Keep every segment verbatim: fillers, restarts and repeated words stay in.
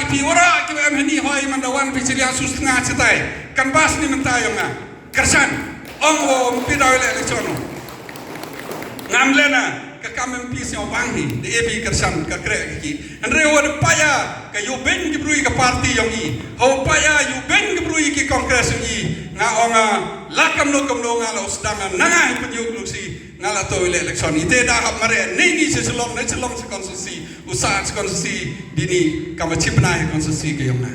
Phi waroh kiba em hani hoi man da wan phi chiliang su snga chitai. Kan bas ni mynta yong nga. Kyrshan. Ong wo ym phi daw ïaleh election. Ngam lena ka kam em phi sngewbang hi. Da e phi kyrshan ka kreh ka ki. Hynrei wa da paya ka yu beiñ ki brui ka party yong i. Haw paya yu beiñ ki brui ki Congress yong i. Nga ong nga la kamno kamno nga la u sdang nga nanga hi pynjuk luksi. Nga la to ïaleh election. Ite da hap mareh nei ni shi Shillong nei Shillong shi constituency. U sa shi constituency dini kama chipna hi constituency ka yong nga.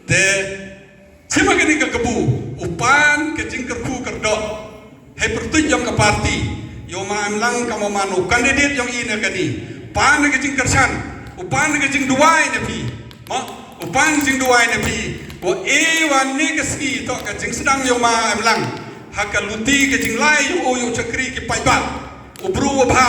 Te chima kani ka kabu u pan ka jingkyrkhu kyrdoh. Hei pyrtuit yong ka party. Yo ma em lang kama man u candidate yong i na kani. Pan ka jingkyrshan. U pan ka jingduwai na phi. Ma u pan jingduwai na phi. Wa e wa ne ka sngi to ka jingsdang yo ma em lang. Ha ka luti ka jinglai yo o yo chakri ki paidbah. U bru wa bha,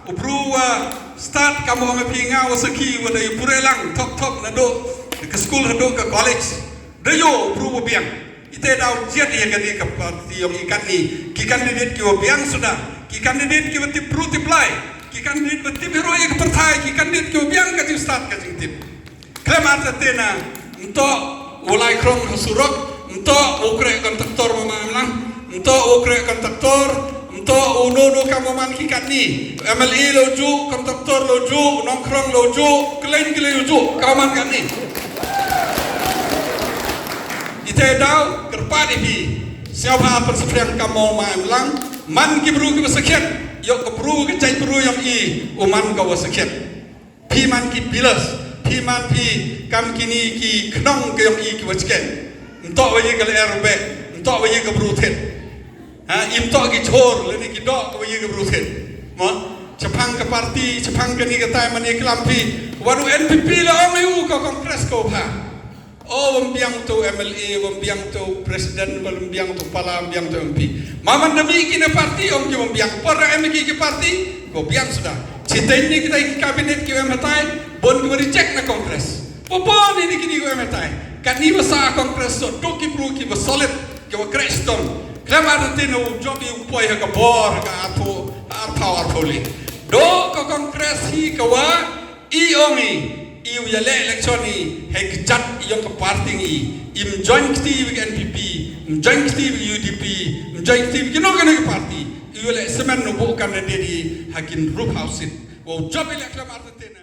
u bru wa stad ka mo nga phi nga wa sakhi wa da yu pure lang top top na do ka school ha do ka college. Da yo u bru wa biang. Ite daw jiat ya kani ka party yong i katni. Ki candidate ki wa biang suda. Ki candidate ki wa tip bru tip lai. Ki candidate wa tip hero ya ka party. Ki candidate ki wa biang ka jingstad ka jingtip. Khlem artatien na, nto u lai krong ha surok, nto u kreh kontraktor ma ma lang, nto u kreh kontraktor, nto u no no ka ma man ki katni, M L A lo ju, kontraktor lo ju, nongkrong lo ju, klein klein lo ju, ka man katni. Ite daw, kyrpad i phi, siapa pyrsaphriang ka ma ma lang, man ki bru ki ba sakhiat, yok ka bru ka jait bru yong i, u man ka wa sakhiat. Phi man ki pillars, phi man phi kam kini ki khnong ka yong i ki wa chkeh. Nto wa ye ka lyer beh, nto wa ye ka bru thet. Ha, im to ki chor, lani ki dok wa ye ka bru thet. Mo, chapang ka party, chapang kani ka tai man ye klam phi. Wa du N P P la ong yu ka Congress ko pha. O wam biang to M L A, wam biang to president, wam biang to pala, wam biang to M P. Ma man da mi ki na party ong ki wam biang. Por da em ki ki party, ko biang suda. Chiteng ni kita ki cabinet ki wam hatai, bon ki wa reject na Congress. Popon ini kini ko em hatai. Kani wa sa Congress so, to ki bru ki wa solid, ki wa crash tom. Khlem artatien u jop i u poi ha ka bor, ha ka arphew, arphew, arphew li. Do ka Congress hi ka wa I ong i, i u ïaleh election i, hei kjat i yong ka party ngi, im join kti wi ka N P P, im join kti wi ka U D P, im join kti wi kino kino ki party, i u ïaleh semen no bo candidate i, ha kin rup house seat. Wow jop i leh klam artatien.